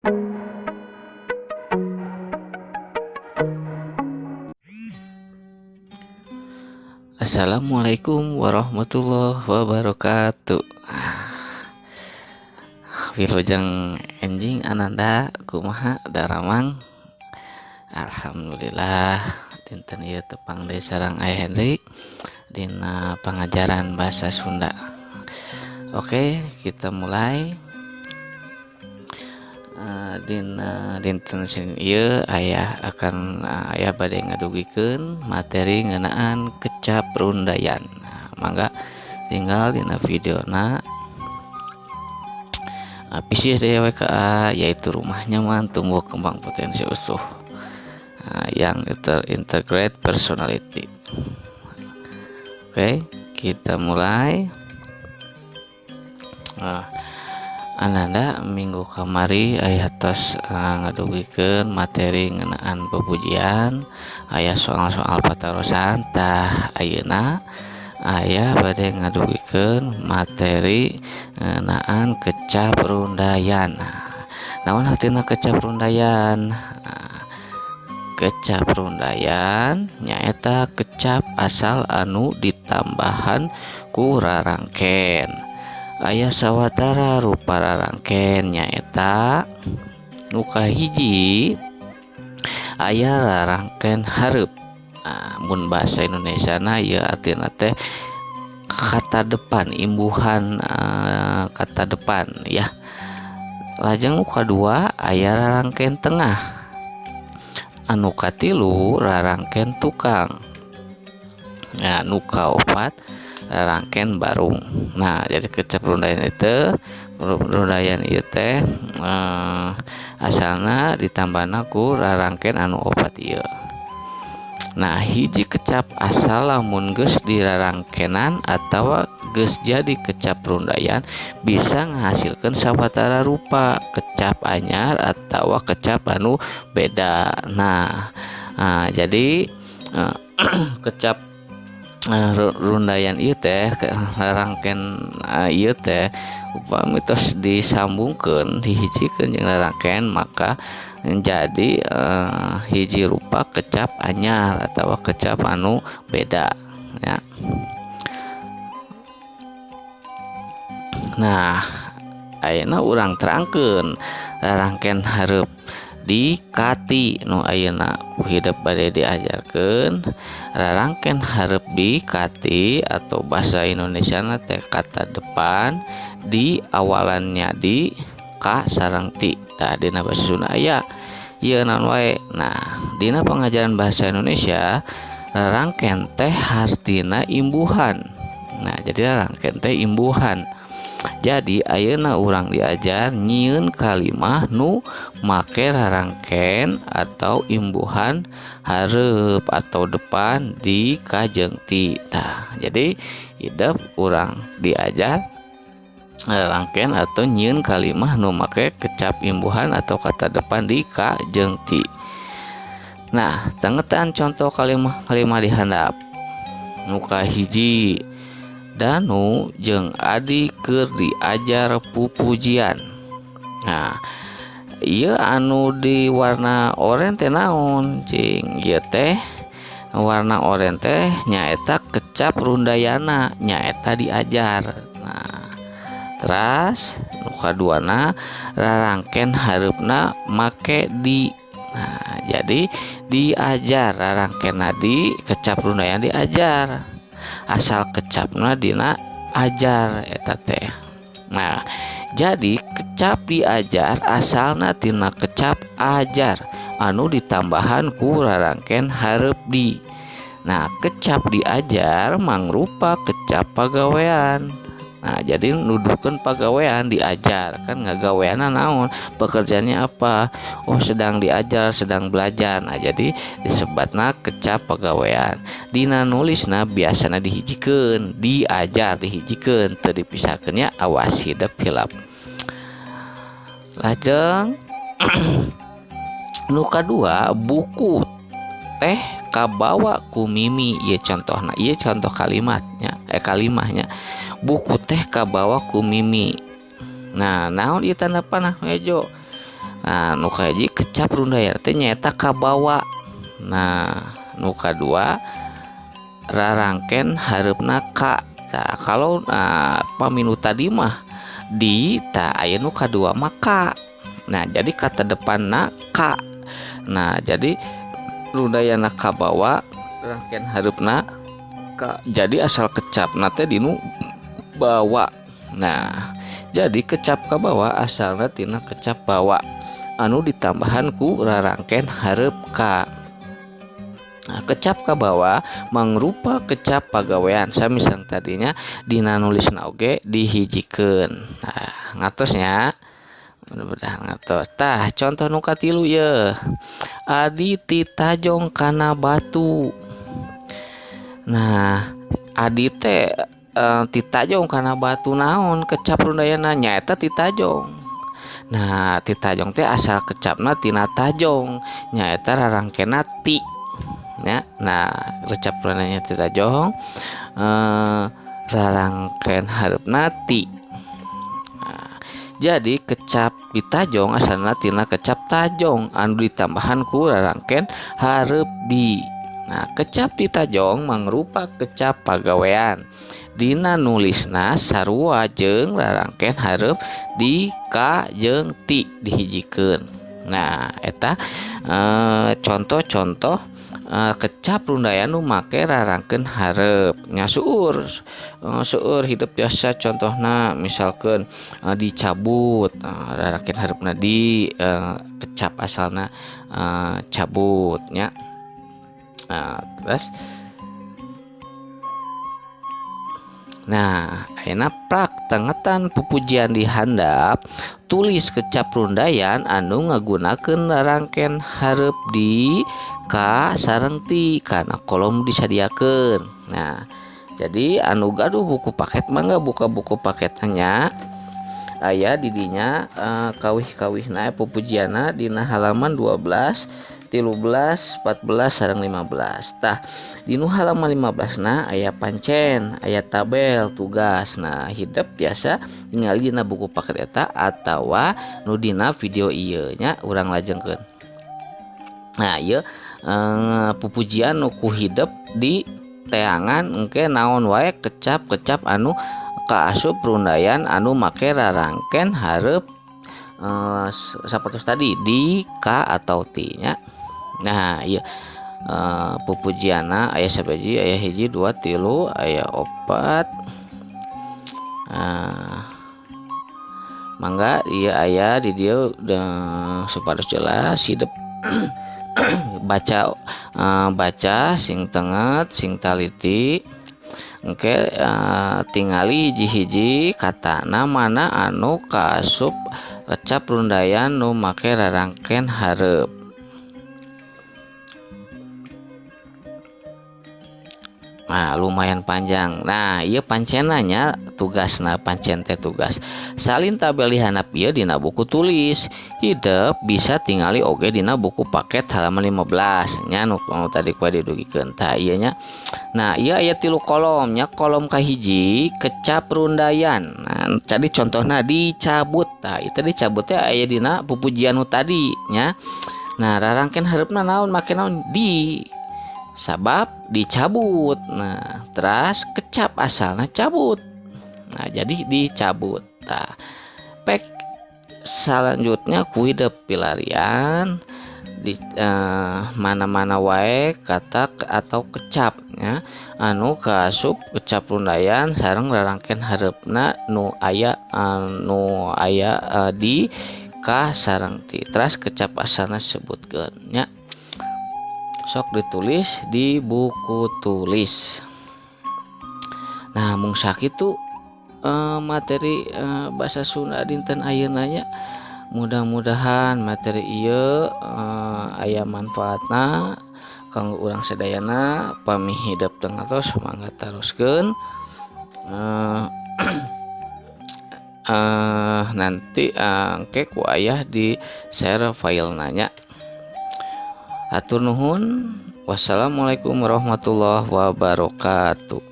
Assalamualaikum warahmatullahi wabarakatuh. Wilujeng enjing Ananda, kumaha daramang? Alhamdulillah, dinten ieu tepang deui sareng Ayah Henry dina pangajaran bahasa Sunda. Oke, kita mulai. Dina dinten Senin ieu ayah akan ayah bade ngadugikeun materi ngeunaan kecap rundayan. Nah, mangga tinggal dina videona. Visi SDWKA yaitu rumah nyaman, tumbuh kembang potensi utuh, yang terintegrate personality. Oke, kita mulai. Nah, Ananda, minggu kamari aya tos ngadugikeun materi ngeunaan pupujian, aya soal-soal patarosan. Tah, ayeuna aya bade ngadugikeun materi ngeunaan kecap rundayan. Nah, naon artina kecap rundayan? Nah, kecap rundayan nyaeta kecap asal anu ditambahan ku rarangken. Aya sawatara rupa rarangken, nyaeta nu kahiji aya rarangken hareup. Nah, mun bahasa Indonesia na ieu artina teh kata depan, imbuhan kata depan ya. Lajeng nu kadua aya rarangken tengah, anu katilu rarangken tukang. Nah, nu kaopat rarangken barung. Nah, jadi kecap rundayan itu, rundayan ieu teh asalna ditambahna ku rarangken anu opat ieu. Nah, hiji kecap asal lamun geus dirarangkenan atawa geus jadi kecap rundayan bisa ngahasilkeun sawatara rupa kecap anyar atawa kecap anu beda. Nah, jadi kecap rundayan ieu teh, rarangken ieu teh, upami tos disambungkeun, dihijikeun jeung rarangken, maka menjadi hiji rupa kecap anyar atau kecap anu beda ya. Nah, ayeuna urang terangkeun rarangken hareup di kati nu ayeuna ku hidep bade diajarkeun. Rarangken hareup di kati atau bahasa Indonesia na teh kata depan di awalannya di ka sareng ti. Tah, dina bahasa Sunda aya ieu naon wae? Nah, dina pengajaran bahasa Indonesia rarangken teh hartina imbuhan. Nah, jadi rarangken teh imbuhan. Jadi ayeuna urang diajar nyieun kalimah nu make rarangken atau imbuhan hareup atau depan di ka jeung ti. Tah, jadi hidep urang diajar rarangken atau nyieun kalimah nu make kecap imbuhan atau kata depan di ka jeung ti. Nah, tengetan contoh kalimah-kalimah di handap. Nu kahiji, Danu jeung Adi keur diajar pupujian. Nah, ieu anu di warna oranye teh naon cing? Ieu teh warna oranye teh nyaeta kecap rundayana, nyaeta diajar. Nah, teras nu kaduana rarangken hareupna make di. Nah, jadi diajar rarangkenna di, kecap rundayana diajar, asal kecapna dina ajar eta teh. Nah, jadi kecap diajar asalna tina kecap ajar anu ditambahan ku rarangken hareup di. Nah, kecap diajar mangrupa kecap pagawean. Nah, jadi nuduhkeun pagawean, diajar kan ngagaweanna naon, pekerjaannya apa? Oh, sedang diajar, sedang belajar. Nah, jadi disebatna kecap pagawean. Dina nulisna biasana dihijikeun, diajar dihijikeun, teu dipisahkeun nya, awas hidep hilap. Lajeng nu kadua, buku teh kabawa ku Mimi. Ieu contohna, ieu contoh kalimatnya, kalimahnya, buku teh kabawa ku Mimi. Nah, naon ieu tanda panah hejo? Nah, nu kahiji kecap rundaya teh nyaeta kabawa. Nah, nu kadua rarangken hareupna ka. Nah, kalau pami nu tadi mah di, tah aya nu kadua mah ka. Nah, jadi kata depanna ka. Nah, jadi rundayana kabawa rangken hareupna ka. Jadi asal kecapna teh dinu bawa. Nah, jadi kecap kabawa asalna tina kecap bawa anu ditambahan ku rarangken hareup ka. Nah, kecap kabawa mangrupa kecap pagawean sami sareng tadinya dina nulisna oge dihijikeun. Nah, ngatos nya. Mudah-mudahan ngatos. Tah, contoh nu katilu yeuh. Adi titajong kana batu. Nah, adi teh titajong kana batu naon kecap rundayana nyaeta titajong. Nah, titajong teh asal kecapna tina tajong nyaeta rarangkena ti. Ya, nah kecap rundayana titajong rarangken hareupna ti. Nah, jadi kecap ditajong asalna tina kecap tajong anu ditambahan ku rarangken hareup di. Nah, kecap titajong mangrupa kecap pagawean. Dina nulisna sarua jeung rarangken hareup di ka jeung ti dihijikeun. Nah, eta contoh-contoh kecap rundaya nu make rarangken hareup. Nya seueur seueur hidup biasa contohna misalkeun dicabut, rarangken hareupna di, kecap asalna cabut nya. Nah, terus nah ayeuna prak tengetan pupujian di handap tulis kecap rundayan anu ngagunakeun rarangken hareup di ka sareng ti kana kolom disadiakeun. Nah, jadi anu gaduh buku paket mangga buka buku paketnya aya di dinya kawih-kawihna pupujianna dina halaman 12, 13, 14 sareng 15. Tah, dinu halaman 15 na aya pancen, aya tabel tugas. Nah, hidep tiasa tingali dina buku paket eta atawa nu dina video ieu nya urang lajengkeun. Nah, ieu pupujian nu ku hidep di teangan engke naon wae kecap-kecap anu kaasup rundayan anu make rarangken hareup sapertos tadi di ka atau ti nya. Nah, ieu pupujianna aya sabiji, aya hiji, dua, tilu, aya opat. Mangga ieu aya di dieu supados jelas hidep baca, baca sing tenget sing taliti engke tingali hiji-hiji katana mana anu kaasup kecap rundayan nu make rarangken hareup. Nah, lumayan panjang. Nah, ieu pancenanya tugasna pancen teh tugas. Salin tabel di handap ieu dina buku tulis. Hidep bisa tingali oge dina buku paket halaman 15 nya nu tadi ku didugikeun. Tah ieu nya. Nah, ieu aya 3 kolom nya. Kolom kahiji kecap rundayan. Nah, jadi contohna dicabut. Tah, itu dicabut teh aya dina pupujian nu tadi nya. Nah, rarangken hareupna naon make naon di sabab dicabut. Nah, teras kecap asalna cabut. Nah, jadi dicabut. Nah, pek selanjutnya ku hidep pilarian di mana-mana wae kata atau kecap nya anu kaasup kecap rundayan sareng rarangken hareupna nu aya di ka sareng ti. Teras kecap asalna sebutkeun nya. Sok ditulis di buku tulis. Nah, mung sakitu materi bahasa Sunda dinten ayeuna nya. Mudah-mudahan materi ieu aya manfaatna kanggo urang sadayana. Pami hidep teu ngatos mangga taroskeun. Nanti engke ku ayah di share filena nya. Hatur nuhun. Wassalamualaikum warahmatullahi wabarakatuh.